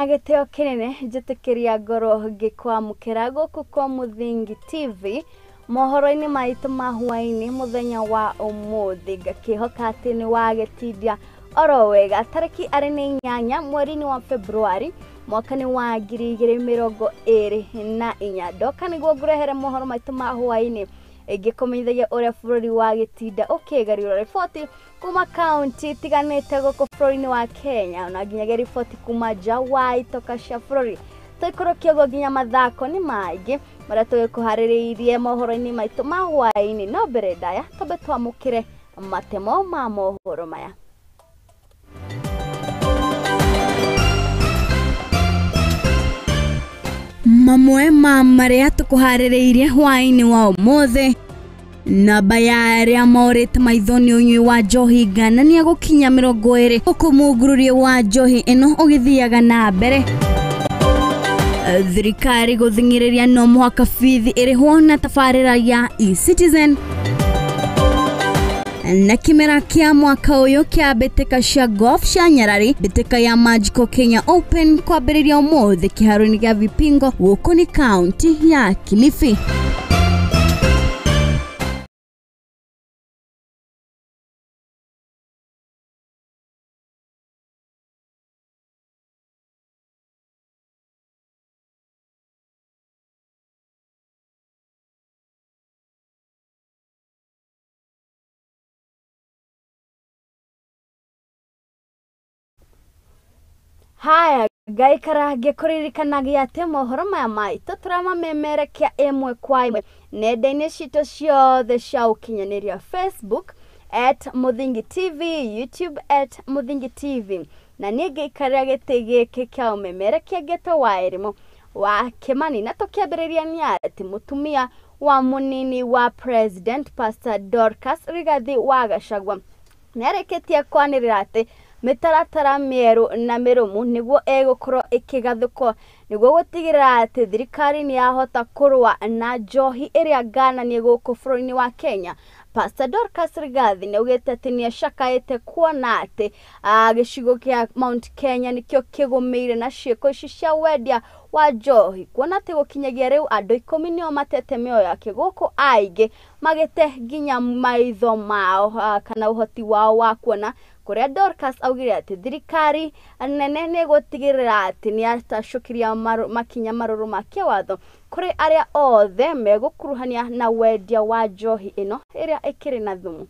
Gĩtĩo kĩnene njĩtĩkĩria ngorwo ngĩkwamũkĩra gũkũ kwa Mũthingi TV mohoro-inĩ maitũ ma hwaĩ-inĩ mũthenya wa ũmũthĩ, ngakĩhoka atĩ nĩ wagĩtindia oro wega. Tarĩki arĩ nĩ 8 mweri-inĩ wa Februari mwaka nĩ wa 2024. Ndoka nĩguo ngũrehere mohoro maitũ ma hwaĩ-inĩ ngĩkũmenyithagia ũrĩa bũrũri wa gĩtinda ũkĩgariũra riboti kuma kaunti itiganĩte gũkũ bũrũri-inĩ wa Kenya, ona nginyagia riboti kuma nja wa itoka cia bũrũri. Tũikũrũkie ũguo nginya mathako nĩ maingĩ marĩa tũgĩkũharĩrĩirie mohoro-inĩ maitũ ma hwaĩ-inĩ, no mbere ndaya twambe twamũkĩre matemo ma mohoro maya. Mamwe ma marĩa tũkũharĩrĩirie hwaĩ-inĩ wa ũmũthĩ: namba ya arĩa morĩte maitho nĩ ũnyui wa njohi nganania gũkinya 20, gũkũ mũngururio wa njohi ĩno ũgĩthiaga na mbere. Thirikari gũthing'ĩrĩria no mũhaka bithi ĩrĩhwo na tabarĩra ya eCitizen. Na kĩmera kĩa mwaka ũyũ kĩa mbĩtĩka cia golf cia Nyarari, mbĩtĩka ya Magical Kenya Open kwambĩrĩria ũmũthĩ kĩharo-inĩ gĩa Vipingo gũkũ nĩ kaunti ya Kilifi. Haya, ngaikara ngĩkũririkanagia atĩ mohoro maya maitũ tũramamemerekia ĩmwe kwa ĩmwe nenda-inĩ citũ ciothe cia ũkinyanĩria: Facebook @MũthingiTV, YouTube @MũthingiTV. Na niĩ ngĩikarĩra gĩtĩ gĩkĩ kĩa ũmemerekia ngetwo wa Erimũ wa Kĩmani. Na tũkĩambĩrĩria nĩ atĩ mũtumia wa mũnini wa President Pastor Dorcas Rigathi wa Gachagua nĩarĩkĩtie kwanĩrĩra atĩ mĩtaratara mĩerũ na mĩrũmu nĩguo ĩgũkorwo ĩkĩgathũkwo nĩguo gũtigĩrĩra atĩ thirikari nĩ yahota kũrũa na njohi ĩrĩa ngananie gũkũ bũrũri-inĩ wa Kenya. Pastor Dorcas Rigathi nĩ augĩte atĩ nĩ acakaĩte kuona atĩ gĩcigo kĩa Mount Kenya nĩkĩo kĩgũmĩire na ciĩko ici cia wendia wa njohi, kuona atĩ gũkinyagia rĩu andũ 10 nĩo matete mĩoyo yake gũkũ aingĩ magĩte nginya maitho mao kana ũhoti wao wa kuona, kũrĩa Dorcas augire atĩ thirikari nene nĩ ĩgũtigĩrĩra atĩ nĩ yatacũkĩria makinya marũrũ ma kĩwatho kũrĩ arĩa othe megũkuruhania na wendia wa njohi ĩno ĩrĩa ĩkĩrĩ na thumu.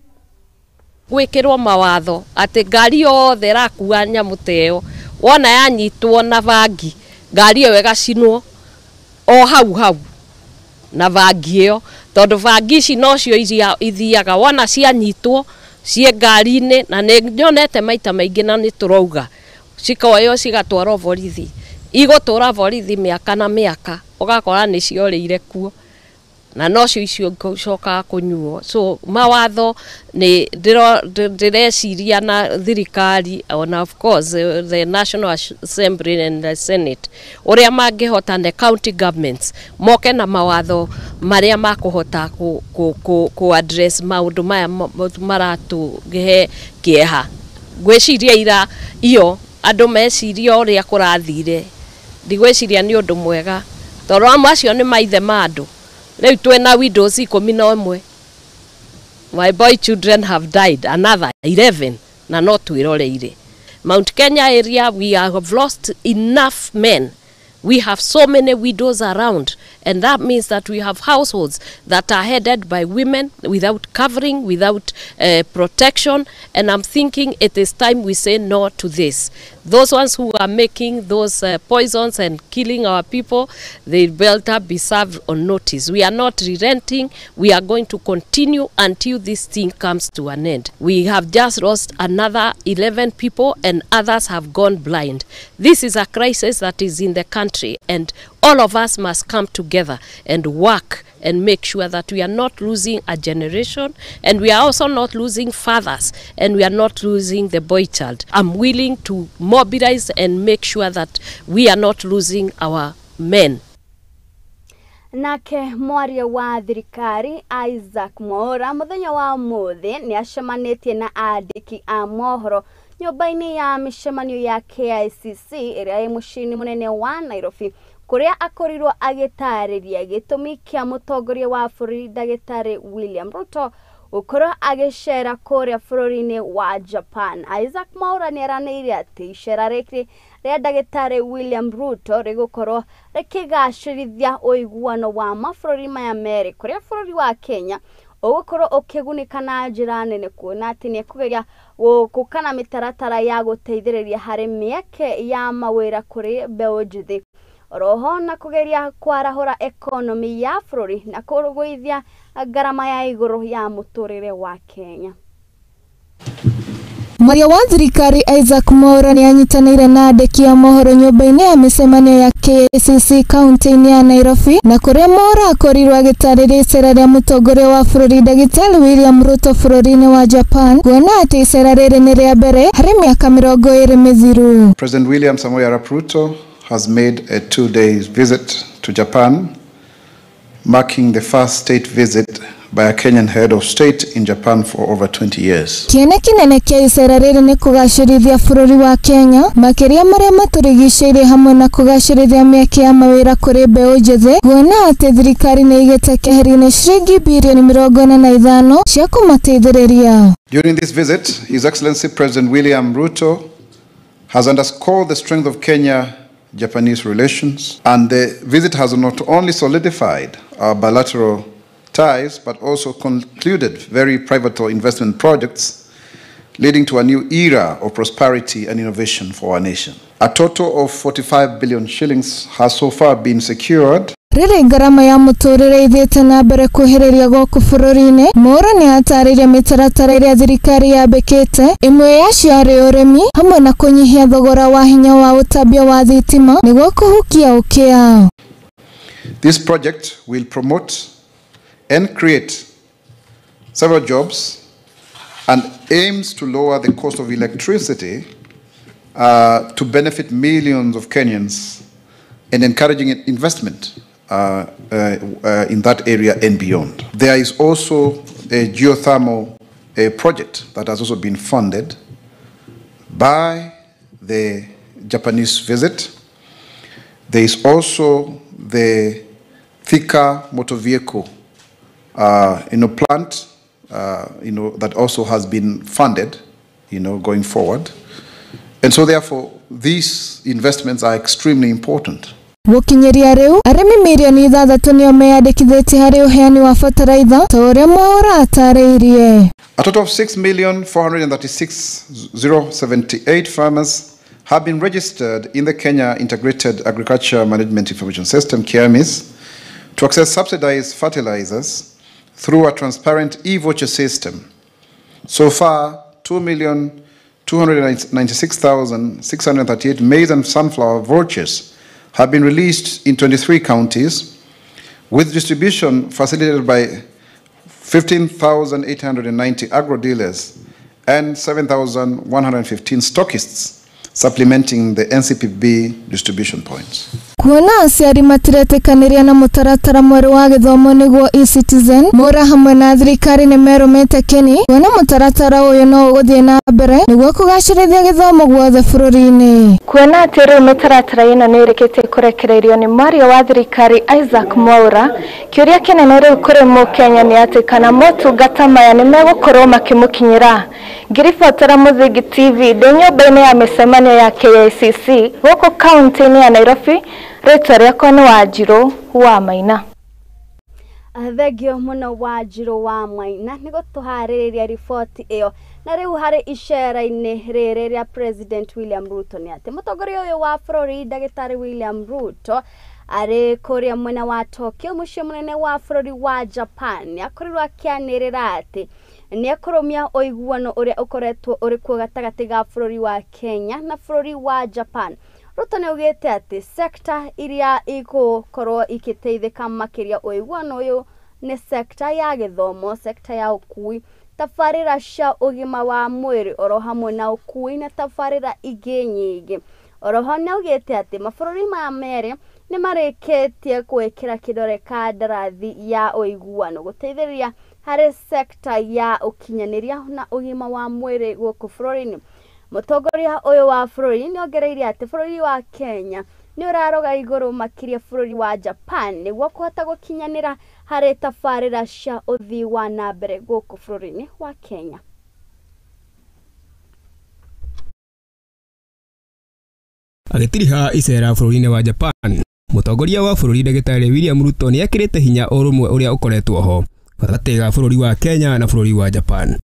Gwĩkĩrwo mawatho atĩ ngari yothe ĩrakua nyamũ ta ĩyo, wona yanyitwo na bangi, ngari ĩyo ĩgacinwo o hau hau na bangi ĩyo, tondũ bangi ici nocio iria ithiaga wona cianyitwo ciĩ ngari-inĩ. Na nĩ nyonete maita maingĩ, na nĩ tũrauga cikoywo cigatwarwo borithi, igũtũra borithi mĩaka na mĩaka, ũgakora nĩ ciorĩire kuo na nocio icio icokaga kũnyuo. So mawatho nĩ ndĩreciria na thirikari, ona of course the National Assembly and the Senate, ũrĩa mangĩhota na county governments moke na mawatho marĩa makũhota ku address maũndũ maya maratũhe kĩeha. Ngwĩciria ira iyo andũ meciria ũrĩa kũrathire, ndigwĩciria nĩ ũndũ mwega, tondũ amwe acio nĩ maithe ma andũ. Rĩu twĩna widows 11. My boy children have died, another 11, na no twĩroreire. Mount Kenya area, we have lost enough men. We have so many widows around, and that means that we have households that are headed by women without covering, without protection, and I'm thinking it is time we say no to this. Those ones who are making those poisons and killing our people, they better be served on notice. We are not relenting. We are going to continue until this thing comes to an end. We have just lost another 11 people and others have gone blind. This is a crisis that is in the country, and all of us must come together and work and make sure that we are not losing a generation, and we are also not losing fathers, and we are not losing the boy child. I'm willing to mobilize and make sure that we are not losing our men. Nake mwaria wa thirikari Isaac Mwaura mũthenya wa ũmũthĩ nĩ acemanĩtie na andĩki a mohoro. nyũmba-inĩ ya mĩcemanio ya KICC ĩrĩa ĩ mũciĩ-inĩ mũnene wa Nairobi, kũrĩa akorirwo agĩtarĩria gĩtũmi kĩa mũtongoria wa bũrũri ndagĩtarĩ William Ruto gũkorwo agĩcera kũrĩa bũrũri-inĩ wa Japan. Isaac Mwaura nĩeranĩire atĩ icera rĩkĩ rĩa ndagĩtarĩ William Ruto rĩgũkorwo rĩkĩgacĩrithia ũiguano wa mabũrũri maya merĩ, kũrĩa bũrũri wa Kenya ũgũkorwo ũkĩgunĩka na njĩra nene kuona atĩ nĩ ekũgeria gũka na mĩtaratara ya gũteithĩrĩria harĩ mĩeke ya mawĩra kũrĩ mbeũ njĩthĩ, oroho na kũgeria kwarahũra ekonomi ya bũrũri na kũgũithia ngarama ya igũrũ ya mũtũrĩre wa Kenya. Mwaria wa thirikari Isaac Mwaura nĩ anyitanĩire na andĩki a mohoro nyũmba-inĩ ya mĩcemanio ya KICC kaunti-inĩ ya Nairobi, na kũrĩa Mwaura akorirwo agĩtarĩria icera rĩa mũtongoria wa bũrũri ndagĩtarĩ William Ruto bũrũri-inĩ wa Japan, kuona atĩ icera rĩrĩ nĩ rĩa mbere harĩ mĩaka 20 mĩthiru. President William Samoei Arap Ruto has made a 2-day visit to Japan, marking the first state visit by a Kenyan head of state in Japan for over 20 years. Kĩene kĩnene kĩa icera rĩrĩ nĩ kũgacĩrithia bũrũri wa Kenya, makĩria marĩa matũrigicĩirie, hamwe na kũgacĩrithia mĩeke ya mawĩra kũrĩ mbeũ njĩthĩ, kuona atĩ thirikari nĩ ĩigĩte keheri-inĩ ciringi birioni 45 cia kũmateithĩrĩria. During this visit, His Excellency President William Ruto has underscored the strength of Kenya-Japanese relations, and the visit has not only solidified our bilateral ties, but also concluded very pivotal investment projects leading to a new era of prosperity and innovation for our nation. A total of 45 billion shillings has so far been secured. Rĩrĩ ngarama ya mũtũrĩre ithiĩte na mbere kwĩhĩrĩria gũkũ bũrũri-inĩ, Mwaura nĩ atarĩirie mĩtaratara ĩrĩa thirikari yambĩkĩte, ĩmwe yacio arĩ ũrĩmi hamwe na kũnyihia thogora wa hinya wa ũtambia wa thitima nĩguo kũhukia ũkĩa. This project will promote and create several jobs and aims to lower the cost of electricity to benefit millions of Kenyans and encouraging investment in that area and beyond. There is also a geothermal project that has also been funded by the Japanese visit. There is also the Thika motor vehicle plant that also has been funded, going forward. And so therefore, these investments are extremely important. Gũkinyĩria rĩu arĩmi mirioni 6 nĩo meyandĩkithĩtie harĩ ũheani wa bataraitha ta ũrĩa Mwaura atarĩirie. A total of 6,436,078 farmers have been registered in the Kenya Integrated Agriculture Management Information System, KIAMIS, to access subsidized fertilizers through a transparent e-voucher system. So far, 2,296,638 maize and sunflower vouchers have been released in 23 counties, with distribution facilitated by 15,890 agro dealers and 7,115 stockists, supplementing the NCPB distribution points. Kuona aciari matiretĩkanĩria na mũtaratara mwerũ wa gĩthomo nĩguo eCitizen, Mwaura hamwe na thirikari nĩ merũmĩte kĩni kuona mũtaratara ũyũ no ũgũthiĩ na mbere nĩguo kũgacĩrithia gĩthomo guothe bũrũri-inĩ. Kuona atĩ rĩu mĩtaratara ĩno nĩ ĩrĩkĩtie kũrekererio nĩ mwaria wa thirikari Isaac Mwaura, kĩũria kĩnene rĩu kũrĩ mũkenya nĩ atĩ kana motungata maya nĩ megũkorwo makĩmũkinyĩra. Ngĩribotera Mũthingi TV ndĩ nyũmba-inĩ ya mĩcemanio ya KICC gũkũ kaunti-inĩ ya Nairobi, rĩtwa rĩakwa nĩ Wanjirũ wa Maina. Thengio mũno Wanjirũ wa Maina nĩ gũtũharĩrĩria riboti ĩyo. Na rĩu harĩ icera-inĩ rĩrĩ rĩa President William Ruto nĩ atĩ mũtongoria ũyũ wa bũrũri ndagĩtarĩ William Ruto arĩ kũrĩa mwena wa Tokyo, mũciĩ mũnene wa bũrũri wa Japan, nĩ akorirwo akĩanĩrĩra atĩ nĩ ekũrũmia ũiguano ũrĩa ũkoretwo ũrĩ kuo gatagatĩ ga bũrũri wa Kenya na bũrũri wa Japan. Ruto nĩ augĩte atĩ sekta iria igũkorwo ikĩteithĩka makĩria ũiguano ũyũ nĩ sekta ya gĩthomo, sekta ya ũkui, tabarĩra cia ũgima wa mwĩrĩ oro hamwe na ũkui na tabarĩra ingĩ nyingĩ. Oroho nĩ augĩte atĩ mabũrũri maya merĩ nĩ marĩkĩtie gwĩkĩra kĩdore kandarathi ya ũiguano gũteithĩrĩria harĩ sekta ya ũkinyanĩria na ũgima wa mwĩrĩ gũkũ bũrũri-inĩ. Mũtongoria ũyũ wa bũrũri nĩ ongereire atĩ bũrũri wa Kenya nĩ ũraroga igũrũ makĩria bũrũri wa Japan nĩguo kũhota gũkinyanĩra harĩ tabarĩra cia ũthii wa na mbere gũkũ bũrũri-inĩ wa Kenya. Agĩtiriha icera bũrũri-inĩ wa Japan, mũtongoria wa bũrũri ndagĩtarĩ William Ruto nĩ ekĩrĩte hinya ũrũmwe ũrĩa ũkoretwo ho gatagatĩ ga bũrũri wa Kenya na bũrũri wa Japan.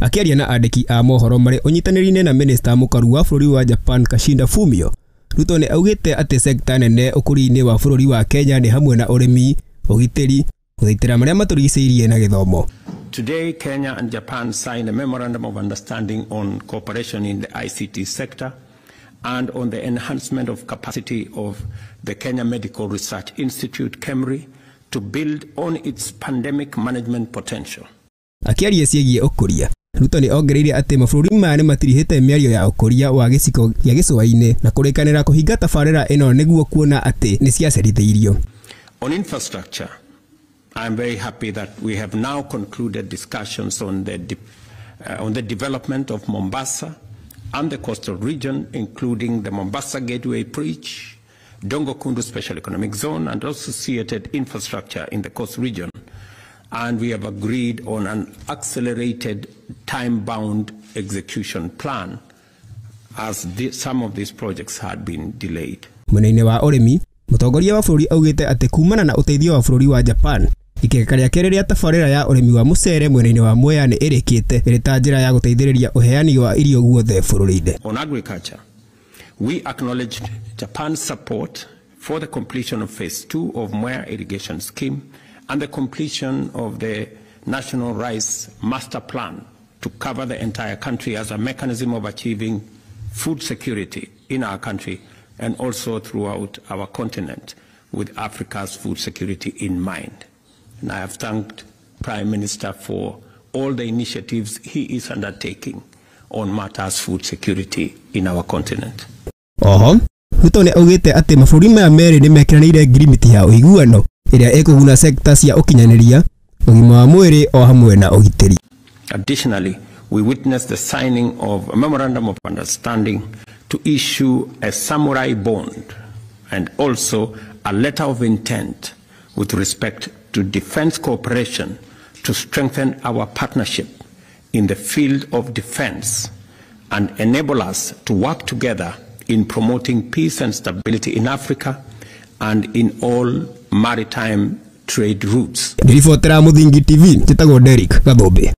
Akĩaria na andĩki a mohoro marĩ ũnyitanĩri-inĩ na minista mũkaru wa bũrũri wa Japan Kashinda Fumio, Ruto nĩ augĩte atĩ sekta nene ũkũria-inĩ wa bũrũri wa Kenya nĩ hamwe na ũrĩmi, ũgitĩri, gũthaitĩra marĩa matũrigicĩirie na gĩthomo. Today, Kenya and Japan signed a memorandum of understanding on cooperation in the ICT sector and on the enhancement of capacity of the Kenya Medical Research Institute, KEMRI, to build on its pandemic management potential. Akĩaria ciĩgiĩ ũkũria, Ruto nĩ ongereire atĩ mabũrũri maya nĩ matirihĩte mĩario ya ũkũria wa gĩcigo gĩa gĩcũa-inĩ na kũrĩkanĩra kũhinga tabarĩra ĩno nĩguo kuona atĩ nĩ ciacerithĩirio. On infrastructure, I am very happy that we have now concluded discussions on the development of Mombasa and the coastal region, including the Mombasa Gateway Bridge, Dongo Kundu Special Economic Zone, and associated infrastructure in the coast region. And we have agreed on an accelerated time-bound execution plan as some of these projects had been delayed. Mwena-inĩ wa ũrĩmi, mũtongoria wa bũrũri augĩte atĩ kumana na ũteithio wa bũrũri wa Japan, ikeka rĩa kerĩ rĩa tabarĩra ya ũrĩmi wa mũcere mwena-inĩ wa Mwea nĩ ĩrĩkĩte ĩrĩ ta njĩra ya gũteithĩrĩria ũheani wa irio guothe bũrũri-inĩ. On agriculture, we acknowledged Japan's support for the completion of phase 2 of Mwea irrigation scheme and the completion of the National Rice Master Plan to cover the entire country as a mechanism of achieving food security in our country and also throughout our continent, with Africa's food security in mind. And I have thanked Prime Minister for all the initiatives he is undertaking on matters food security in our continent. Oho, Ruto nĩ augĩte atĩ mabũrũri maya merĩ nĩ mekĩranĩire ngirimiti ya ũiguano ĩrĩa ĩkũguna sekta cia ũkinyanĩria, ũgima wa mwĩrĩ o hamwe na ũgitĩri. Additionally, we witnessed the signing of a memorandum of understanding to issue a samurai bond and also a letter of intent with respect to defense cooperation to strengthen our partnership in the field of defense and enable us to work together in promoting peace and stability in Africa and in all maritime trade routes. Ngĩribotera Mũthingi TV, njĩtagwo Derrick Gathũmbĩ.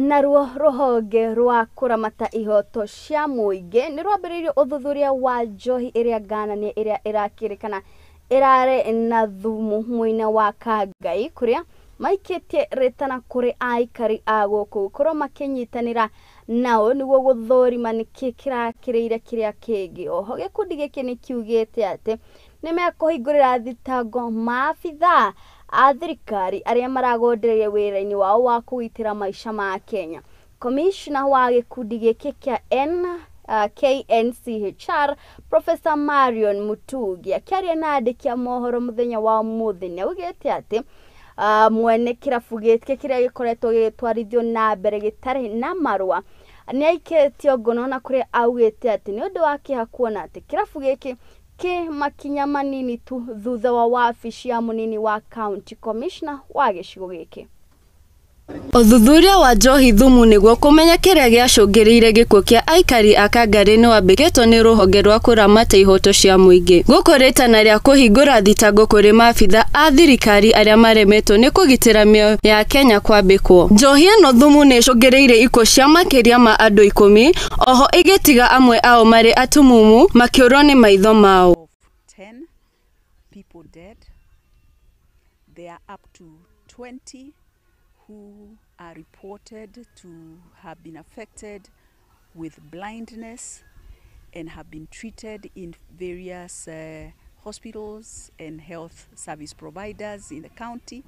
Naruo rũhonge rwa kũramata ihoto cia mũingĩ nĩ rwambĩrĩirie ũthuthuria wa njohi ĩrĩa ngananie ĩrĩa ĩrakĩrĩkana ĩrarĩ na thumu mwena wa Kangai kũrĩa maikĩtie rĩtana kũrĩ aikari a gũkũ gũkorwo makĩnyitanĩra nao nĩguo gũthũrima nĩkĩ kĩrakĩrĩire kĩrĩa kĩngĩ. Oho gĩkundi gĩkĩ nĩ kiugĩte atĩ nĩ mekũhingũrĩra thitango maabithaa a thirikari arĩa maragondereire wĩra-inĩ wao wa kũgitĩra maica ma Kenya. Commissioner wa gĩkundi gĩkĩ kĩa KNCHR Professor Marion Mutugi akĩaria na andĩki a mohoro mũthenya wa ũmũthĩ nĩ augĩte atĩ mwene kĩrabu gĩkĩ kĩrĩa gĩkoretwo gĩgĩtwarithio na mbere gĩtarĩ na marũa nĩ aikĩtio ngono na kũrĩa augĩte atĩ nĩ ũndũ wa kĩeha kuona atĩ kĩrabu gĩkĩ kĩ makinya manini tu thutha wa wabici ya mũnini wa county commissioner wa gĩcigo gĩkĩ. Ũthuthuria wa njohi thumu nĩguo kũmenya kĩrĩa gĩacũngĩrĩirie gĩkuũ kĩa aikari a Kangarĩ nĩwambĩkĩtwo nĩ rũhonge rwa kũramata ihoto cia mũingĩ. Gũkũ rĩtana rĩa kũhingũra thitango kũrĩ maabitha a thirikari arĩa maremetwo nĩ kũgitĩra mĩoyo ya Kenya kwambĩkwo. Njohi ĩno thumu nĩ ĩcũngĩrĩirie ikuũ cia makĩria ma andũ 10, oho ĩgĩtiga amwe ao marĩ atumumu makĩũrwo nĩ maitho mao. 10 people dead. There are up to 20 who are reported to have been affected with blindness and have been treated in various hospitals and health service providers in the county.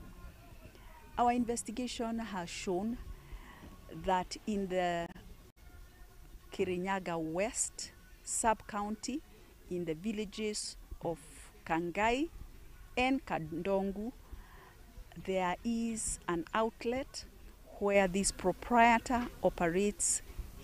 Our investigation has shown that in the Kirinyaga West sub-county, in the villages of Kangai and Kandongu, there is an outlet where this proprietor operates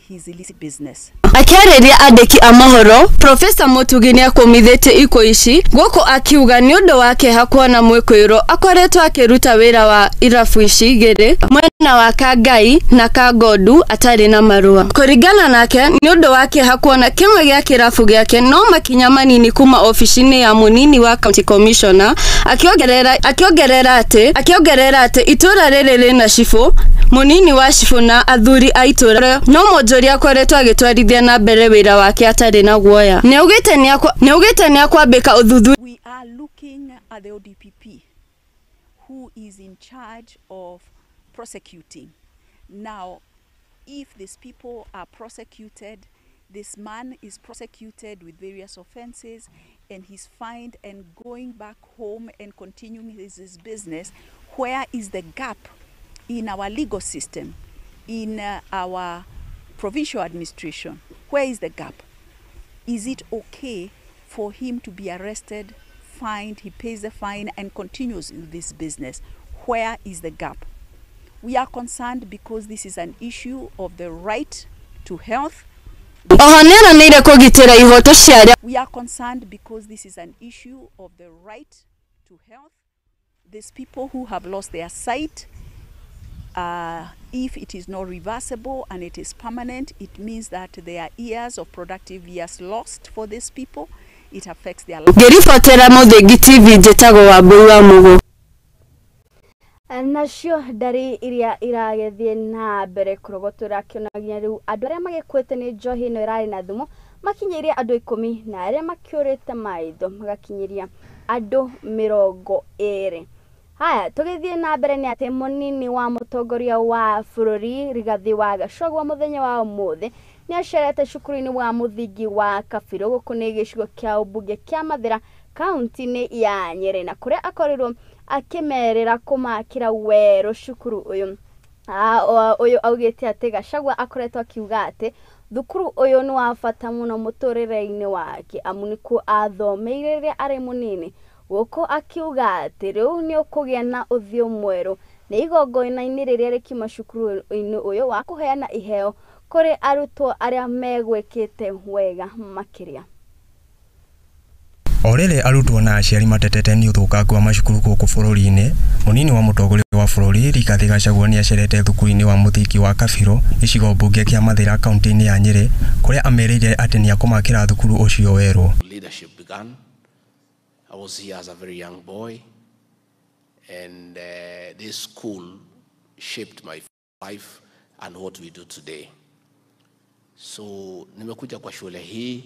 his illicit business. Akĩarĩria andĩki a mohoro, Profesa Mutugi nĩakũmithĩtie ikuũ ici gũkũ akiuga nĩ ũndũ wa kĩeha kuona mwĩkũĩrwo akoretwo akĩruta wĩra wa irabu ici igĩrĩ mwena wa Kangai na Kangondu atarĩ na marũa. Kũringana nake, nĩ ũndũ wa kĩeha kuona kĩmwe gĩa kĩrabu gĩake no makinya manini kuma obici-inĩ ya mũnini wa county commissioner, akĩongerera atĩ itũra rĩrĩ rĩna cibũ, mũnini wa cibũ na athuri a itũra, no Mwonjoria akoretwo agĩtwarithia na mbere wĩra wake atarĩ na guoya. Nĩaugĩte nĩakwambĩka ũthuthuria. We are looking at the ODPP, who is in charge of prosecuting. Now, if these people are prosecuted, this man is prosecuted with various offenses and he's fined and going back home and continuing his business, where is the gap in our legal system, in our provincial administration? Where is the gap? Is it okay for him to be arrested, fined, he pays the fine and continues in this business? Where is the gap? We are concerned because this is an issue of the right to health. Oho nĩeranĩire kũgitĩra ihoto cia arĩa We are concerned because this is an issue of the right to health. These people who have lost their sight, if it is not reversible and it is permanent, it means that there are years of productive years lost for these people. It affects their life. Ngĩribotera Mũthingi TV, njĩtagwo Wambui wa Mũgũ. Nacio ndari iria iragĩthiĩ na mbere kũrogotwo akĩonagia rĩu andũ arĩa magĩkuĩte nĩ njohi ĩno ĩrarĩ na thumu makinyĩirie andũ 10 na arĩa makĩũrĩte maitho magakinyĩria andũ 20. Haya, tũgĩthiĩ na mbere nĩ atĩ mũnini wa mũtongoria wa bũrũri Rigathĩ wa Gachagua mũthenya wa ũmũthĩ nĩ acerete cukuru-inĩ wa mũthingi wa Kabirũ, gũkũ nĩ gĩcigo kĩa ũmbunge kĩa Mathĩra, kaunti-inĩ ya Nyĩrĩ, na kũrĩa akorirwo akĩmerĩra kũmakĩra werũ cukuru ũyũ. Ũyũ augĩte atĩ Gachagua akoretwo akiuga atĩ thukuru ũyũ nĩ wa bata mũno mũtũrĩre-inĩ wake, amu nĩkuo athomeire rĩrĩa arĩ mũnini, gũkũ akiuga atĩ rĩu nĩ ũkũgĩa na ũthiũ mwerũ nĩ igongona-inĩ rĩrĩa rĩkiuma cukuru-inĩ ũyũ wa kũheana iheo kũrĩ arutwo arĩa megwĩkĩte wega makĩria. O rĩrĩ arutwo na aciari matetete nĩ ũthũkangu wa macukuru gũkũ bũrũri-inĩ, mũnini wa mũtongoria wa bũrũri Rigathĩ Gachagua nĩ acerete thukuru-inĩ wa mũthingi wa Kabirũ, gĩcigo mbunge kĩa Mathĩra, kaunti-inĩ ya Nyĩrĩ, kũrĩa amerĩire atĩ nĩekũmakĩra thukuru ũcio werũ. Leadership began. I was here as a very young boy, and this school shaped my life and what we do today. So nimekuja kwa shule hii.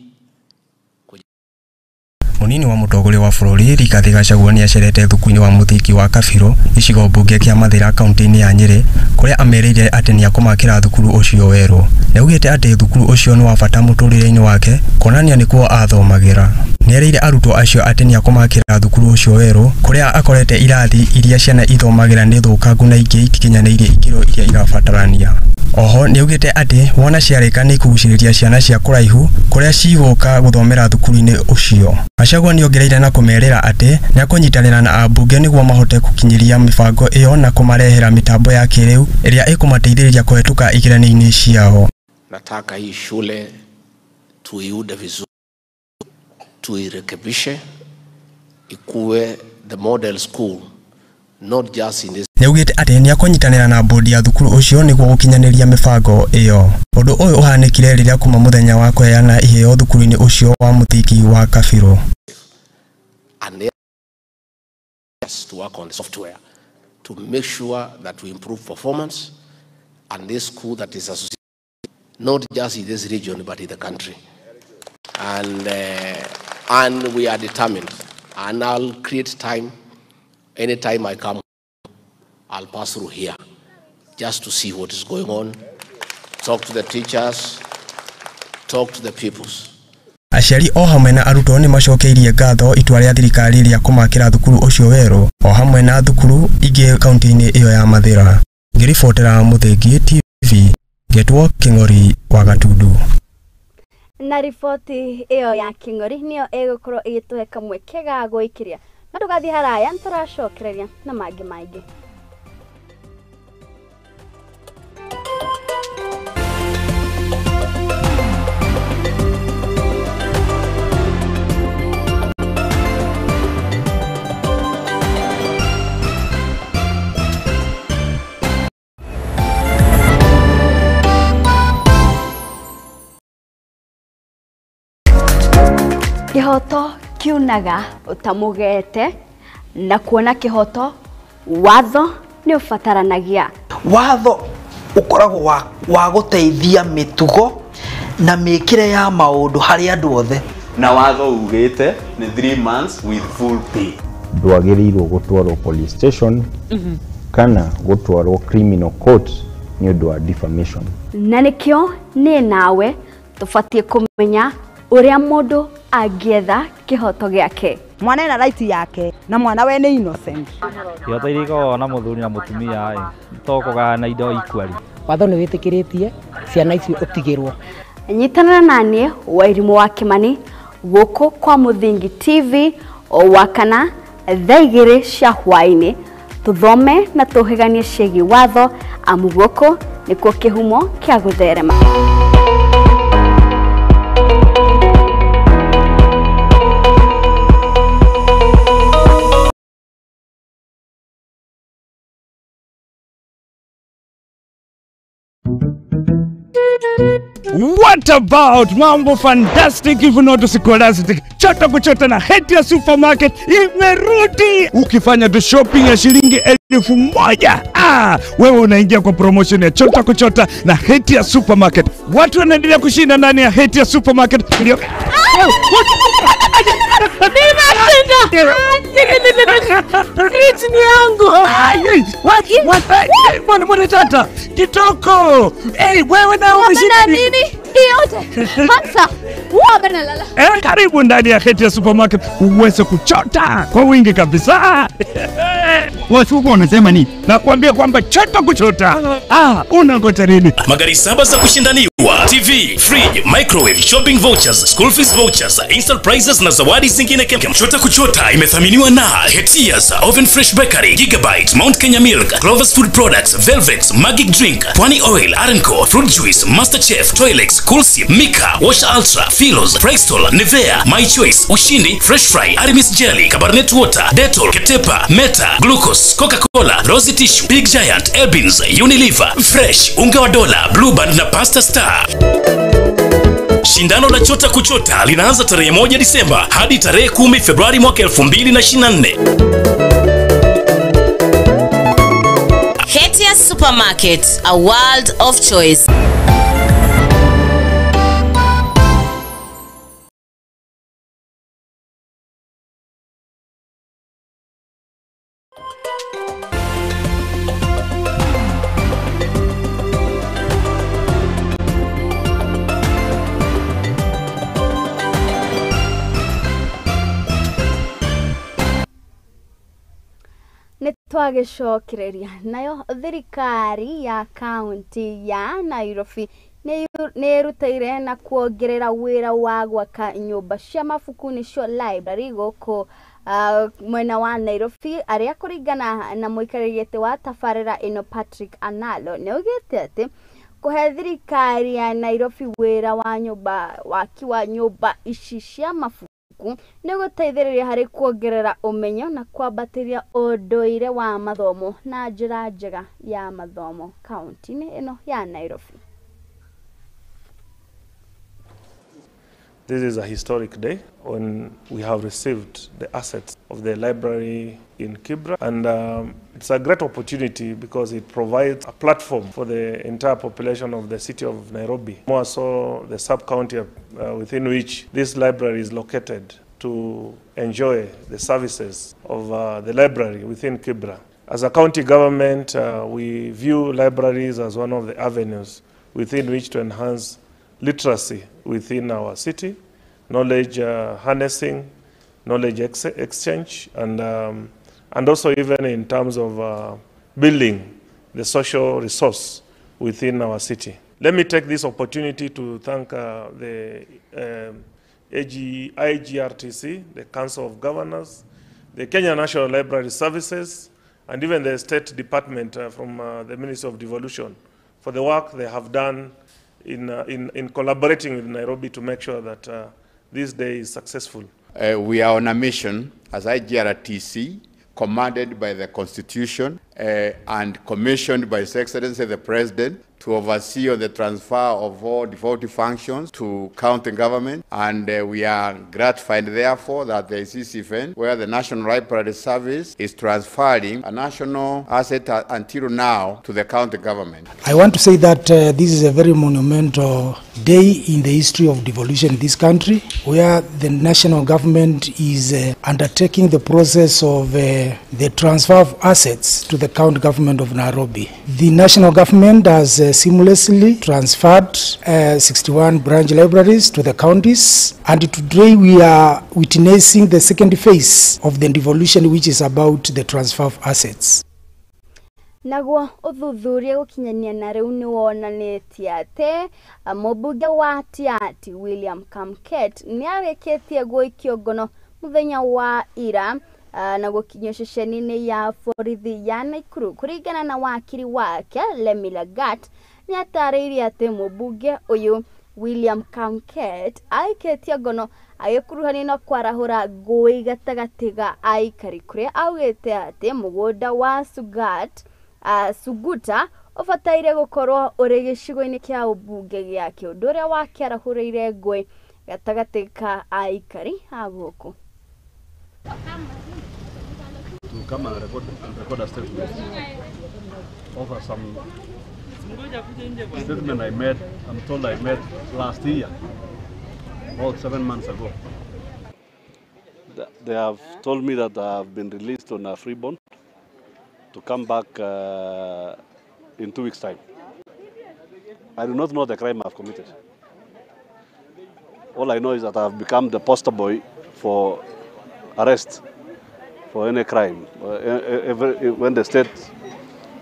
Mũnini wa mũtongoria wa bũrũri Rigathĩ Gachagua nĩ acerete thukuru-inĩ wa mũthingi wa Kabirũ, gĩcigo mbunge kĩa Mathĩra, kaunti-inĩ ya Nyĩrĩ, kũrĩa amerĩire atĩ nĩekũmakĩra thukuru ũcio werũ. Nĩaugĩte atĩ thukuru ũcio nĩ wa bata mũtũrĩre-inĩ wake, kuonania nĩkuo athomagĩra. Nĩerĩire arutwo acio atĩ nĩekũmakĩra thukuru ũcio werũ, kũrĩa akorete irathi iria ciana ithomagĩra nĩ thũkangu na ingĩ itikinyanĩirie ikĩro iria irabatarania. Oho nĩaugĩte atĩ wona ciarĩka nĩ ikugucĩrĩria ciana cia kũraihu kũrĩa cigũka gũthomera thukuru-inĩ ũcio. Gachagua nĩongereire na kũmerĩra atĩ nĩekũnyitanĩra na ambunge nĩguo mahote gũkinyĩria mĩbango ĩyo na kũmarehera mĩtambo ya kĩrĩu ĩrĩa ĩkũmateithĩrĩria kũhetũka igeranio-inĩ ciao. Nataka hii shule tuiunde vizuri, tuirekebishe ikuwe the model school, not just in this Nĩaugĩte atĩ nĩekũnyitanĩra na bodi ya thukuru ũcio nĩguo gũkinyanĩria mĩbango ĩyo. Ũndũ ũyũ ũhanĩkire rĩrĩa kuma mũthenya wa kũheana iheo thukuru-inĩ ũcio wa mũthingi wa Kabirũ. And yes, to work on the software to make sure that we improve performance and this school that is associated not just in this region but in the country. And we are determined, and I'll create time. Anytime I come, I'll pass through here just to see what is going on, talk to the teachers, talk to the pupils. Aciari o hamwe na arutwo nĩ macokeirie ngatho itua rĩa thirikari rĩa kũmakĩra thukuru ũcio werũ o hamwe na thukuru ingĩ kaunti-inĩ ĩyo ya Mathĩra. Ngĩribotera Mũthingi TV, ngetwo Kĩng'ori wa Gatundu. Na riboti ĩyo ya Kĩng'ori nĩyo ĩgũkorwo ĩgĩtũhe kamweke ga gwĩkĩria, na ndũgathiĩ haraya, nĩtũracokereria na mangĩ maingĩ. Kĩhoto kiunaga ũtamũgete na kuona kĩhoto watho nĩ ũbataranagia. Watho ũkoragwo wa gũteithia mĩtugo na mĩkĩre ya maũndũ harĩ andũ othe. Na watho ugĩte nĩ 3 months with full pay. Ndwagĩrĩirwo gũtwarwo police station kana gũtwarwo criminal court nĩ ũndũ wa defamation. Na nĩkĩo niĩ nawe tũbatiĩ kũmenya ũrĩa mũndũ angĩetha kĩhoto gĩake. Mwana ena right yake na mwana we nĩ innocent. Ihoto iria ikoragwo na mũthuri na mũtumia ĩ to kũgayana indo equally. Watho nĩ wĩtĩkĩrĩtie ciana icio ũtigĩrwo. Nyitanĩra naniĩ Wairimũ wa Kĩmani gũkũ kwa Mũthingi TV o Wakana thaa 2 cia hwaĩ-inĩ tũthome na tũhĩganie ciĩgiĩ watho amu gũkũ nĩkuo kĩhumo kĩa gũtherema. What about mambo fantastic if not scholastic? Chota kuchota na Hetia Supermarket imerudi. Ukifanya tu shopping ya shilingi 1000, wewe unaingia kwa promotion ya Chota kuchota na Hetia Supermarket. Watu wanaendelea kushinda ndani ya Hetia Supermarket. Fridge ni yangu. Mwana tata kitoko. Hey, wewe na umeshinda nini? Yote. Hamsa. Lala. Karibu ndani ya Hetia Supermarket uweze kuchota kwa wingi kabisa. Watu wanasema nini? Nakwambia kwamba chota kuchota. Unangoja nini? Magari 7 za kushindaniwa, TV, fridge, microwave, shopping vouchers, school fees vouchers, instant prizes na zawadi zingine kemkem. Chota kuchota imethaminiwa na Hetias, Oven Fresh Bakery, Gigabyte, Mount Kenya Milk, Clovers Food Products, Velvex, Magic Drink, Pwani Oil, Arenco, Fruit Juice, Master Chef, Toilex, Coolsi, Mika, Wash Ultra, Philos, Prextol, Nivea, My Choice, Ushindi, Fresh Fry, Aramis Jelly, Cabernet Water, Dettol, Ketepa, Meta, Glucose, Coca-Cola, Rosy Tissue, Big Giant, Elbins, Unilever, Fresh, Unga wa Dola, Blue Band na Pasta Star. Shindano la Chota Kuchota linaanza tarehe 1 Disemba hadi tarehe 10 Februari mwaka 2024. Hetia Supermarket, a world of choice. Twagĩcokereria nayo thirikari ya kaunti ya Nairobi nĩ ĩrutĩire na kuongerera wĩra wa gwaka nyũmba cia mabuku nĩcio library gũkũ mwena wa Nairobi, arĩa kũringana na mũikarĩri gĩtĩ wa tabarĩra ĩno Patrick Analo nĩ augĩte atĩ kũhe thirikari ya Nairobi wĩra wa nyũmba waki wa nyũmba ici cia mabuku nĩ gũteithĩrĩria harĩ kuongerera ũmenyo na kwambatĩria ũndũire wa mathomo na njĩra njega ya mathomo kaunti-inĩ ĩno ya Nairobi. This is a historic day when we have received the assets of the library in Kibra, and it's a great opportunity because it provides a platform for the entire population of the city of Nairobi, more so the sub-county within which this library is located, to enjoy the services of the library within Kibra. As a county government, we view libraries as one of the avenues within which to enhance literacy within our city, knowledge harnessing, knowledge exchange, and also even in terms of building the social resource within our city. Let me take this opportunity to thank the IGRTC, the Council of Governors, the Kenya National Library Services, and even the State Department from the Ministry of Devolution for the work they have done in collaborating with Nairobi to make sure that this day is successful. We are on a mission as IGRTC, commanded by the Constitution and commissioned by His Excellency the President, to oversee on the transfer of all devolved functions to county government, and we are gratified therefore that there is this event where the National Library Service is transferring a national asset until now to the county government. I want to say that this is a very monumental day in the history of devolution in this country, where the national government is undertaking the process of the transfer of assets to the county government of Nairobi. The national government has seamlessly transferred 61 branch libraries to the counties, and today we are witnessing the second phase of the devolution, which is about the transfer of assets. Naguo uthuthuria gukinyania na riu ni wonanitie ati mũmbunge wa Tiaty William Kamket ni arĩkĩtie gũikio ngono mũthenya wa ira na gũkinyio ceceni-inĩ ya borithi ya Nakuru. Kũringana na wakiri wake Lemmy Lagat, nĩ atarĩirie atĩ mũmbunge ũyũ William Kamket aikĩtie ngono agĩkuruhanio na kwarahũra ngũĩ gatagatĩ ga aikari kũrĩa augĩte atĩ mũgũnda wa Suguta ũbataire gũkorwo ũrĩ gĩcigo-inĩ kĩa ũmbunge gĩake, ũndũ ũrĩa wakĩarahũrĩire ngũĩ gatagatĩ ka aikari a gũkũ. To come and record a statement over some statement I made, I'm told I made last year, about 7 months ago. They have told me that I have been released on a free bond to come back in 2 weeks' time. I do not know the crime I've committed. All I know is that I've become the poster boy for arrest for any crime. When the state,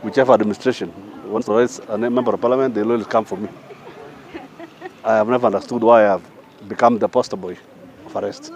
whichever administration, wants to arrest a member of parliament, they will come for me. I have never understood why I have become the poster boy of arrest.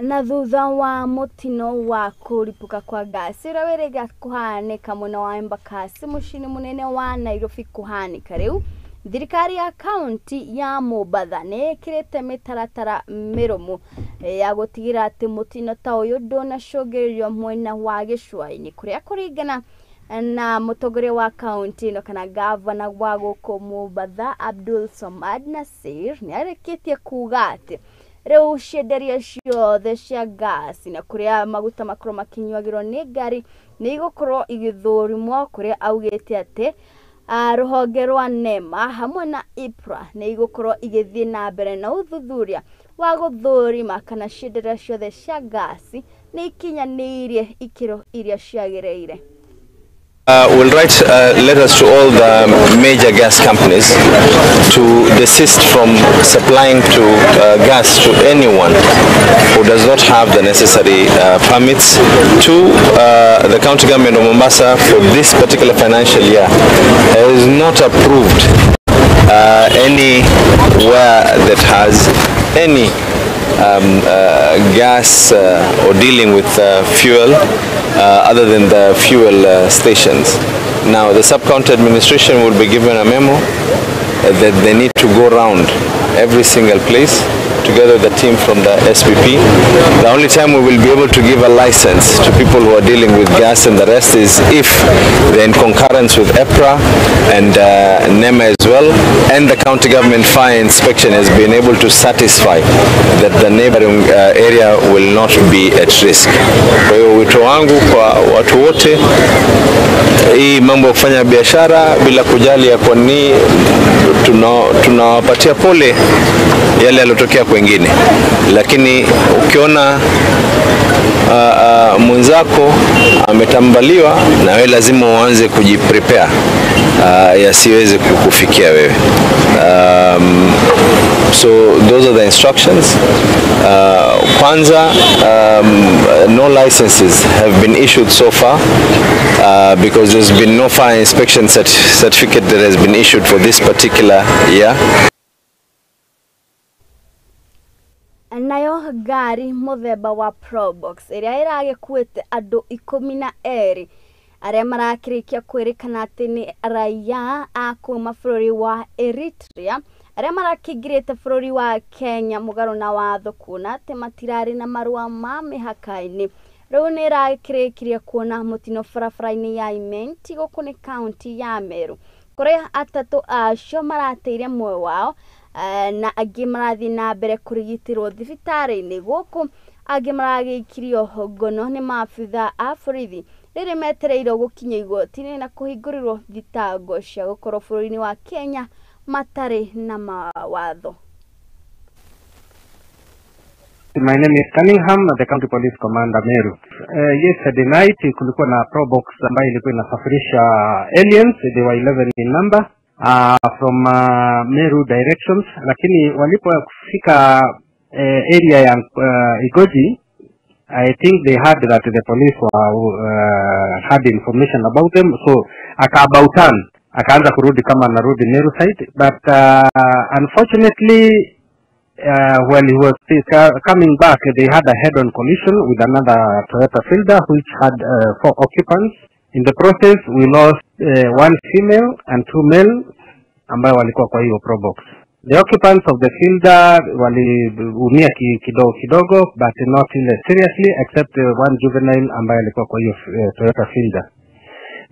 Na thutha wa mutino wa kũripũka kwa ngasi ũrĩa wĩrĩga kũhanĩka mwena wa Embakasi mũciĩ-inĩ mũnene wa Nairobi kũhanĩka rĩu, thirikari ya kaunti ya Mombatha nĩ ĩkĩrĩte mĩtaratara mĩrũmu ya gũtigĩrĩra atĩ mũtino ta ũyũ ndũnacũngĩrĩrio mwena wa gĩcũa-inĩ, kũrĩa kũringana na mũtongoria wa kaunti ĩno kana gavana wa gũkũ Mombatha Abdul Somad Nasir nĩ arĩkĩtie kuga atĩ rĩu cienderia ciothe cia ngasi na kũrĩa maguta makorwo makĩnyuagĩrwo nĩ ngari nĩ igũkorwo igĩthũrimwo, kũrĩa augĩte atĩ rũhonge rwa NEMA hamwe na IPRA nĩ igũkorwo igĩthiĩ na mbere na ũthuthuria wa gũthũrima kana cienderia ciothe cia ngasi nĩ ikinyanĩirie ikĩro iria ciagĩrĩire. We'll write letters to all the major gas companies to desist from supplying to gas to anyone who does not have the necessary permits. To the county government of Mombasa for this particular financial year has not approved anywhere that has any gas or dealing with fuel other than the fuel stations. Now the sub-county administration will be given a memo that they need to go round every single place together with the team from the SPP. The only time we will be able to give a license to people who are dealing with gas and the rest is if they're in concurrence with EPRA and NEMA as well, and the county government fire inspection has been able to satisfy that the neighboring area will not be at risk. Kwa hiyo wito wangu kwa watu wote, hii mambo ya kufanya biashara bila kujali ya kwa nini, tunawapatia pole yale yaliyotokea kwingine, lakini ukiona mwenzako ametambaliwa na wewe lazima uanze kujiprepare yasiweze kukufikia wewe. So those are the instructions. Kwanza, no licenses have been issued so far because there's been no fire inspection certificate that has been issued for this particular year. Nayo ngari mũthemba wa Probox ĩrĩa ĩragĩkuĩte andũ 12 arĩa marakĩrĩkia kwĩrĩkana atĩ nĩ raia a kuma bũrũri wa Eritrea arĩa marakĩingĩrĩte bũrũri wa Kenya mũgarũ na watho kuona atĩ matirarĩ na marũa ma mĩhaka-inĩ. Rĩu nĩ ĩrakĩrĩkirie kuona mũtino barabara-inĩ ya Imenti gũkũ nĩ kaunti ya Meru kũrĩa atatũ acio marateire muoyo wao na angĩ marathiĩ na mbere kũrigitĩrwo thibitarĩ-inĩ gũkũ angĩ maragĩikirio ngono nĩ maabitha a borithi rĩrĩ metereirwo gũkinya igoti-inĩ na kũhingũrĩrwo thitango cia gũkorwo bũrũri-inĩ wa Kenya matarĩ na mawatho. My name is Cunningham, the County Police Commander Meru. Yesterday night kulikuwa na Probox ambayo ilikuwa inasafirisha aliens, they were 11 in number, from Meru directions, lakini walipofika area ya Igoji, I think they heard that the police were, had information about them, so akabautan akaanza kurudi kama anarudi Meru side, but unfortunately when he was coming back, they had a head-on collision with another Toyota Fielder, which had 4 occupants. In the process, we lost 1 female and 2 male ambayo walikuwa kwa hiyo Probox. The occupants of the Fielder waliumia kidogo kidogo, but not seriously, except 1 juvenile ambaye alikuwa kwa hiyo Toyota Fielder.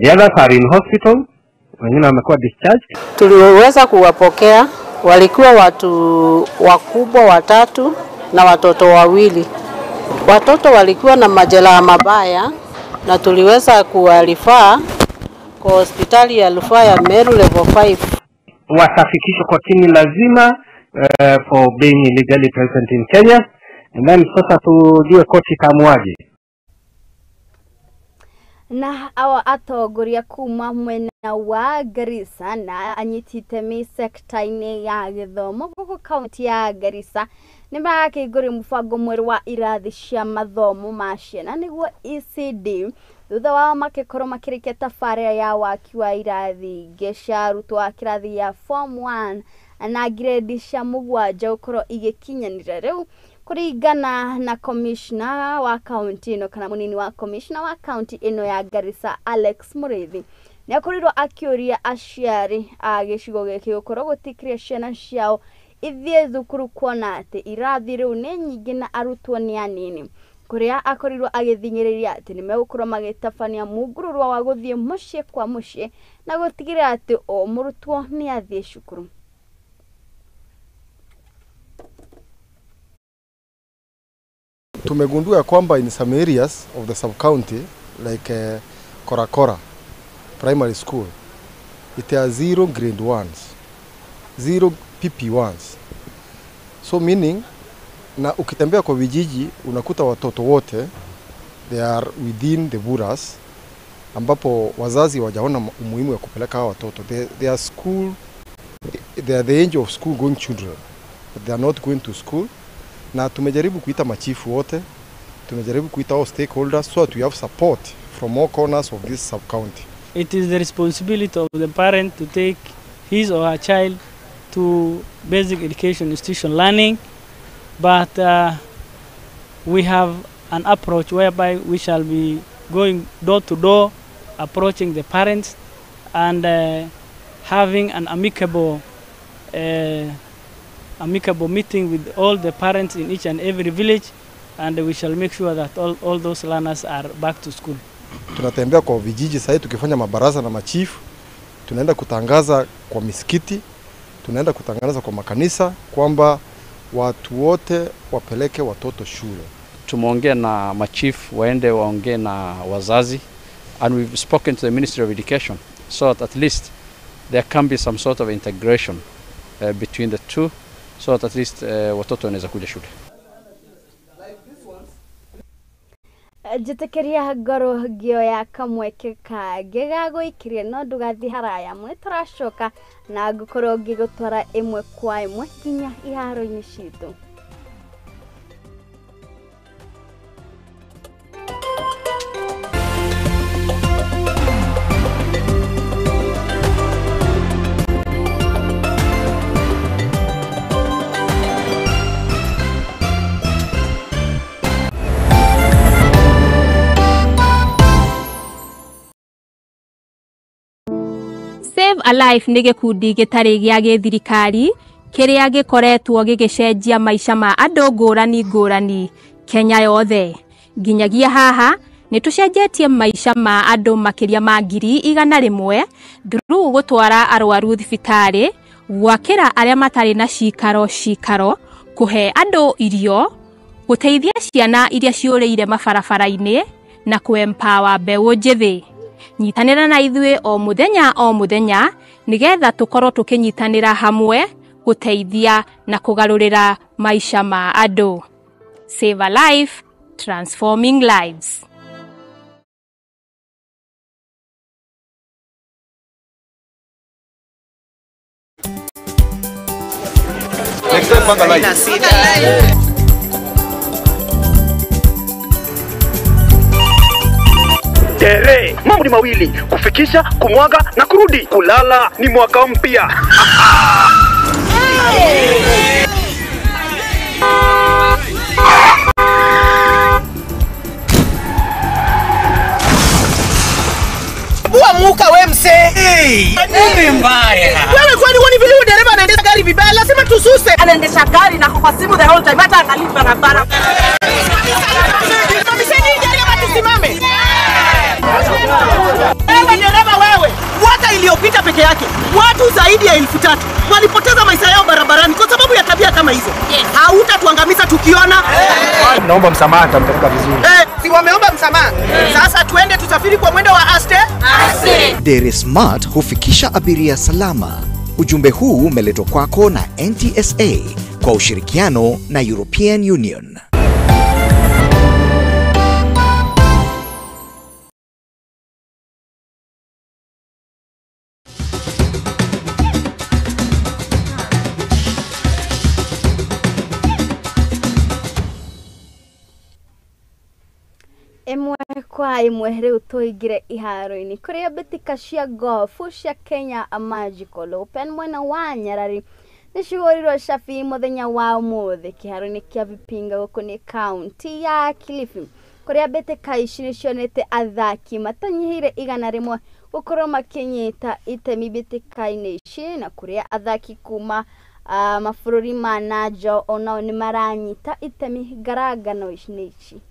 The others are in hospital, wengine wamekuwa discharged. Tuliweza kuwapokea, walikuwa watu wakubwa 3 na watoto 2. Watoto walikuwa na majeraha mabaya na tuliweza kuwarifaa kwa hospitali ya rufaa ya Meru level 5. Watafikishwa kotini lazima for being illegally present in Kenya, and then sasa tujue koti itamuaje. Na awa atongoria kuma mwena wa Garissa na anyiti itemi sekta-inĩ ya gĩthomo gũkũ kaunti ya Garissa nĩ marakĩhingũria mũbango mwerũ wa irathi cia mathomo ma ciana nĩguo ECD thutha wao makĩkorwo makĩrĩkia tabarĩra ya waki wa irathi ingĩ cia arutwo a kĩrathi ya form 1 na grade cia 7 gũkorwo igĩkinyanĩra rĩu kũringana na commissioner wa kaunti ĩno kana mũnini wa commissioner wa kaunti ĩno ya Garissa Alex Muriithi nĩ akorirwo akĩũria aciari a gĩcigo gĩkĩ gũkorwo gũtĩkĩria ciana ciao ithiĩ thukuru kuona atĩ irathi rĩu nĩ nyingĩ na arutwo nĩ anini kũrĩa akorirwo agĩthing'ĩrĩria atĩ nĩ megũkorwo magĩtabania mũngũrũrwa wa gũthiĩ mũciĩ kwa mũciĩ na gũtigĩrĩra atĩ o mũrutwo nĩ athiĩ cukuru. Tumegundua kwamba in some areas of the sub-county like Korakora Primary School, it has 0 grade 1s, 0 PP1s. So meaning, na ukitembea kwa vijiji unakuta watoto wote they are within the borders, ambapo wazazi wajaona umuhimu ya kupeleka hawa watoto. They are school, they are the age of school going children, but they are not going to school. Na tumejaribu kuita machifu wote, tumejaribu kuita all stakeholders so that we have support from all corners of this sub-county. It is the responsibility of the parent to take his or her child to basic education institution learning, but we have an approach whereby we shall be going door to door, approaching the parents and having an amicable meeting with all the parents in each and every village, and we shall make sure that all those learners are back to school. Tunatembea kwa vijiji sasa tukifanya mabaraza na machifu, tunaenda kutangaza kwa misikiti, tunaenda kutangaza kwa makanisa kwamba watu wote wapeleke watoto shule. Tumeongea na machifu waende waongee na wazazi, and we've spoken to the Ministry of Education so that at least there can be some sort of integration between the two, so that at least watoto wanaweza kuja shule. Njĩtĩkĩria ngorwo ngĩoya kamweke kangĩ ga gũikĩria no ndũgathiĩ haraya mũno, tũracoka na ngũkorwo ngĩgũtwara ĩmwe kwa ĩmwe nginya iharo-inĩ citũ. a Life nĩ gĩkundi gĩtarĩ gĩa gĩthirikari kĩrĩa gĩkoretwo gĩgĩcenjia maica ma andũ ngũrani ngũrani Kenya yothe. Nginyagia haha nĩ tũcenjetie maica ma andũ makĩria ma 100,000 through gũtwara arwaru thibitarĩ, gwakĩra arĩa matarĩ na cikaro kũhe andũ irio, gũteithia ciana iria ciũrĩire mabarabara-inĩ na kũ-empower mbeũ njĩthĩ. Nyitanĩra na ithuĩ o mũthenya nĩgetha tũkorwo tũkĩnyitanĩra hamwe gũteithia na kũgarũrĩra maica ma andũ. Save a Life, transforming lives. Next time, panga line. Tere, mambo ni mawili, kufikisha, kumwaga na kurudi. Kulala ni mwaka mpya. Muka we mse. Hey, nini mbaya? Wewe kwani huoni vile dereva anaendesha gari vibaya? Lazima tususe. Anaendesha gari na kwa simu the whole time, hata angalii barabara. Simamisheni gari ama tusimame. Wewe dereva wewe, mwaka iliyopita peke yake watu zaidi ya 3,000 walipoteza maisha yao barabarani kwa sababu ya tabia kama hizo. Hautatuangamiza tukiona. Naomba msamaha, nitampeleka vizuri. Si wameomba msamaha. Sasa tuende tusafiri kwa mwendo wa aste. Aste. Dere Smart hufikisha abiria salama. Ujumbe huu umeletwa kwako na NTSA kwa ushirikiano na European Union. Ĩmwe kwa ĩmwe rĩu tũingĩre iharo-inĩ kũrĩa mbĩtĩka cia golf cia Kenya Magical Open mwena wa Nyarari nĩcihũrirwo cabi mũthenya wa ũmũthĩ kĩharo-inĩ kĩa Vipinga gũkũ nĩ kaunti ya Kilifi kũrĩa mbĩtĩka ici nĩcionete athaki matanyihĩire 100 gũkorwo makĩnyita itemi mbĩtĩka-inĩ ici na kũrĩa athaki kuma mabũrũri ma na nja onao nĩmaranyita itemi ngarangano-inĩ ici.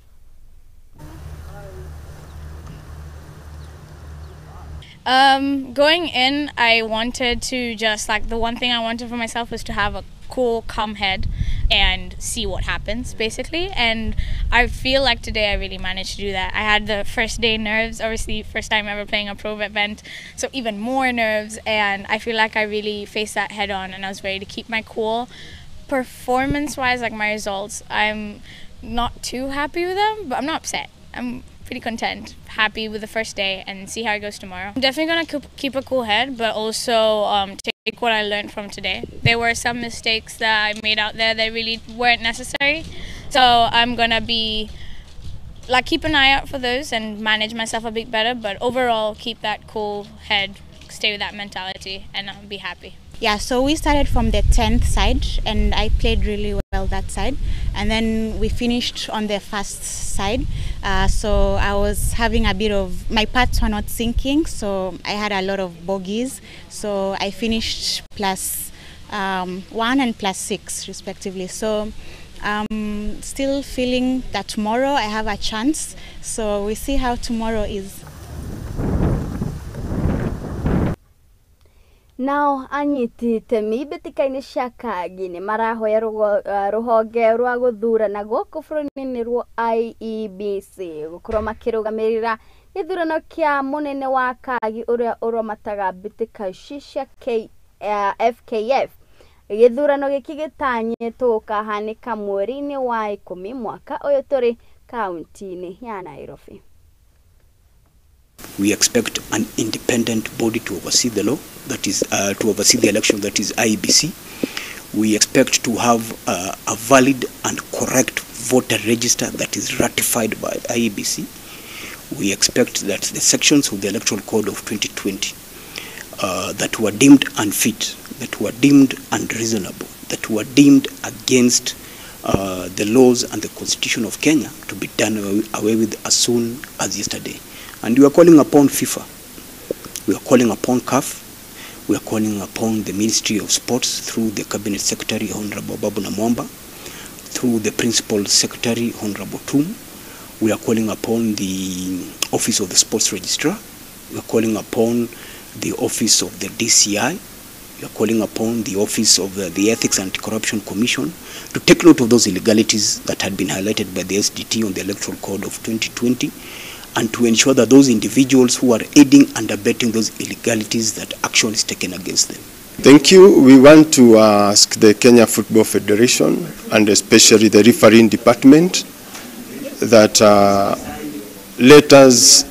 Going in, I wanted to just, like, the one thing I wanted for myself was to have a cool, calm head and see what happens, basically. And I feel like today I really managed to do that. I had the first day nerves, obviously first time ever playing a pro event, so even more nerves, and I feel like I really faced that head on and I was ready to keep my cool. Performance-wise, like my results, I'm not too happy with them, but I'm not upset. I'm pretty content, happy with the first day, and see how it goes tomorrow. I'm definitely gonna keep a cool head, but also take what I learned from today. There were some mistakes that I made out there that really weren't necessary, so I'm gonna be like, keep an eye out for those and manage myself a bit better, but overall keep that cool head, stay with that mentality, and I'll be happy. Yeah, so we started from the 10th side and I played really well that side, and then we finished on the first side. So I was having a bit of, my putts were not sinking, so I had a lot of bogeys. So I finished plus 1 and plus 6 respectively. So I'm still feeling that tomorrow I have a chance. So we see how tomorrow is. Nao anyiti itemi mbĩtĩka-inĩ cia Kangi nĩ marahoya rũhonge rwa gũthurana gũkũ bũrũri-inĩ rwa IEBC gũkorwo makĩrũgamĩrĩra gĩthurano kĩa mũnene wa Kagi ũrĩa ũramataga mbĩtĩka ici cia FKF. Gĩthurano gĩkĩ gĩtanyĩtwo gũkahanĩka mweri-inĩ wa 10 mwaka ũyũ tũrĩ kaunti-inĩ ya Nairobi. We expect an independent body to oversee the law, that is, to oversee the election, that is IEBC. We expect to have a valid and correct voter register that is ratified by IEBC. We expect that the sections of the Electoral Code of 2020 that were deemed unfit, that were deemed unreasonable, that were deemed against the laws and the Constitution of Kenya to be done away with as soon as yesterday. And we are calling upon FIFA, we are calling upon CAF, We are calling upon the Ministry of Sports through the Cabinet Secretary, Honorable Ababu Namwamba, through the Principal Secretary, Honorable Tum. We are calling upon the Office of the Sports Registrar. We are calling upon the Office of the DCI. We are calling upon the Office of the Ethics and Anti-Corruption Commission to take note of those illegalities that had been highlighted by the SDT on the Electoral Code of 2020, and to ensure that those individuals who are aiding and abetting those illegalities, that action is taken against them. Thank you. We want to ask the Kenya Football Federation and especially the refereeing department that let us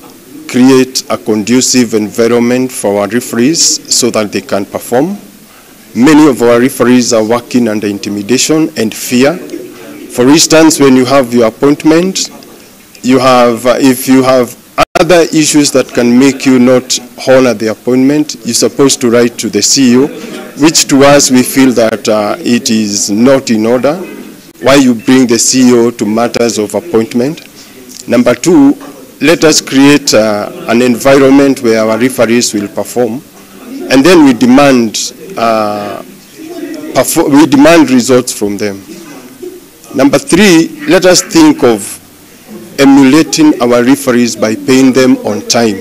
create a conducive environment for our referees so that they can perform. Many of our referees are working under intimidation and fear. For instance, when you have your appointment, you have, if you have other issues that can make you not honor the appointment, you're supposed to write to the CEO, which to us we feel that it is not in order. Why you bring the CEO to matters of appointment? Number two, let us create an environment where our referees will perform, and then we demand results from them. Number three, let us think of emulating our referees by paying them on time.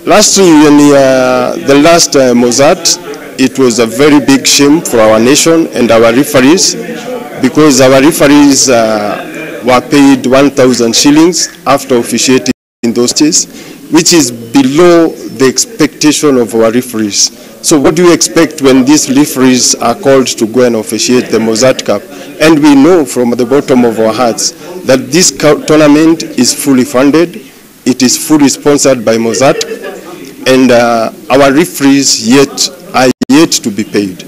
Last year, in the last Mozzart, it was a very big shame for our nation and our referees, because our referees were paid 1,000 shillings after officiating in those days, which is below the expectation of our referees. So what do you expect when these referees are called to go and officiate the Mozzart Cup? And we know from the bottom of our hearts that this tournament is fully funded, it is fully sponsored by Mozzart, and our referees are yet to be paid.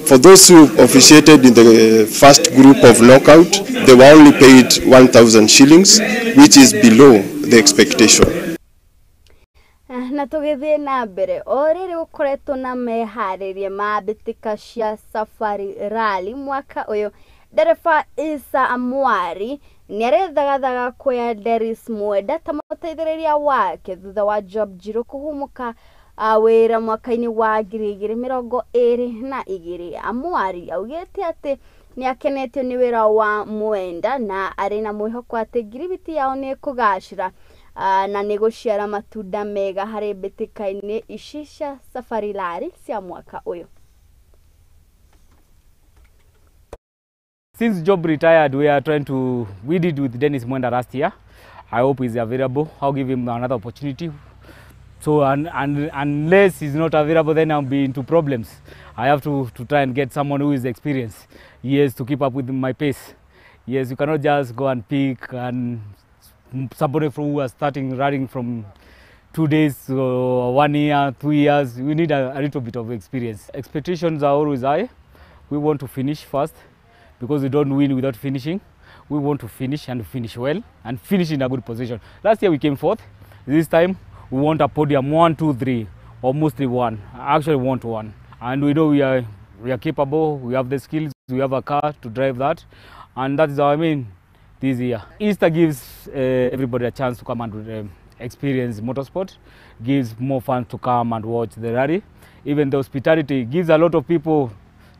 For those who officiated in the first group of knockout, they were only paid 1,000 shillings, which is below the expectation. Na tũgĩthiĩ na mbere o rĩrĩ gũkoretwo na meharĩria ma mbĩtĩka cia Safari Rally mwaka ũyũ, ndereba Isa Amwari nĩarethagathaga kuoya Dennis Mwenda ta mũteithĩrĩria wake thutha wa Job Njiru kũhumũka wĩra mwaka-inĩ wa 2022. Amwari augĩte atĩ nĩakenetio nĩ wĩra wa Mwenda na arĩ na mwĩhoko atĩ ngirimiti yao nĩĩkũgacĩra na nĩ gũciara matunda mega harĩ mbĩtĩka-inĩ ici cia Safari Rally cia mwaka ũyũ. Since Job retired, we are trying to, we did with Dennis Mwenda last year. I hope he's available. I'll give him another opportunity. So unless he's not available, then I'll be into problems. I have to try and get someone who is experienced. Yes, to keep up with my pace. Yes, you cannot just go and pick and somebody from who are starting running from 2 days or 1 year, 2 years. We need a little bit of experience. Expectations are always high. We want to finish first, because we don't win without finishing. We want to finish and finish well and finish in a good position. Last year we came fourth. This time we want a podium 1, 2, 3, or mostly 1. I actually want 1. And we know we are capable, we have the skills, we have a car to drive that, and that is our main this year. Easter gives everybody a chance to come and experience motorsport, gives more fans to come and watch the rally. Even the hospitality gives a lot of people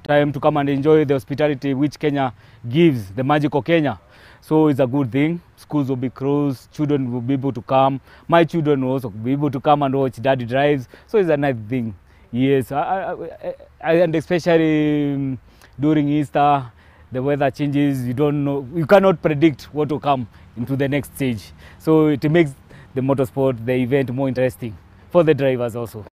time to come and enjoy the hospitality which Kenya gives, the magical Kenya. So it's a good thing. Schools will be closed, children will be able to come. My children will also be able to come and watch daddy drives. So it's a nice thing. Yes, and especially during Easter, the weather changes, you don't know, you cannot predict what will come into the next stage. So it makes the motorsport, the event more interesting for the drivers also.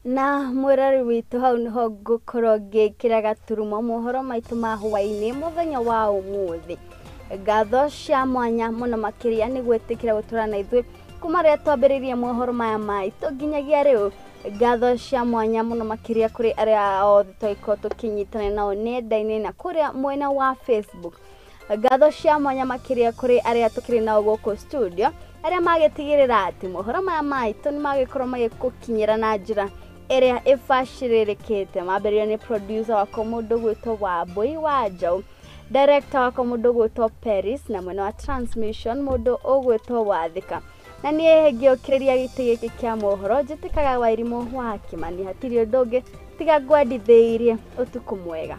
Na mwirari witũ hau niho ngũkorwo ngĩkĩra gaturumo mohoro maitũ ma hwaĩ-inĩ mũthenya wa ũmũthĩ. Ngatho cia mwanya mũno makĩria nĩ gwĩtĩkĩra gũtũra na ithuĩ kuma rĩrĩa twambĩrĩirie mohoro maya maitũ nginyagia rĩu. Ngatho cia mwanya mũno makĩria kũrĩ arĩa othe twagĩkorwo tũkĩnyitana nao nenda-inĩ na kũrĩa mwena wa Facebook. Ngatho cia mwanya makĩria kũrĩ arĩa tũkĩrĩ nao gũkũ studio, arĩa magĩtigĩrĩra atĩ mohoro maya maitũ nĩ magĩkorwo magĩgũkinyĩra na njĩra Ĩrĩa ĩbacĩrĩrĩkĩte mambĩrĩrio nĩ producer wakwa mũndũ gwĩtwo Wambui wa Njaũ, director wakwa mũndũ gwĩtwo Paris, na mwena wa transmission mũndũ ũgwĩtwo Wathika, na niĩ ngĩũkĩrĩria gĩtĩ gĩkĩ kĩa mohoro njĩtĩkaga Wairimũ wa Kĩmani. Hatirĩ ũndũ ũngĩ tiga ngwendithĩirie ũtukũ mwega.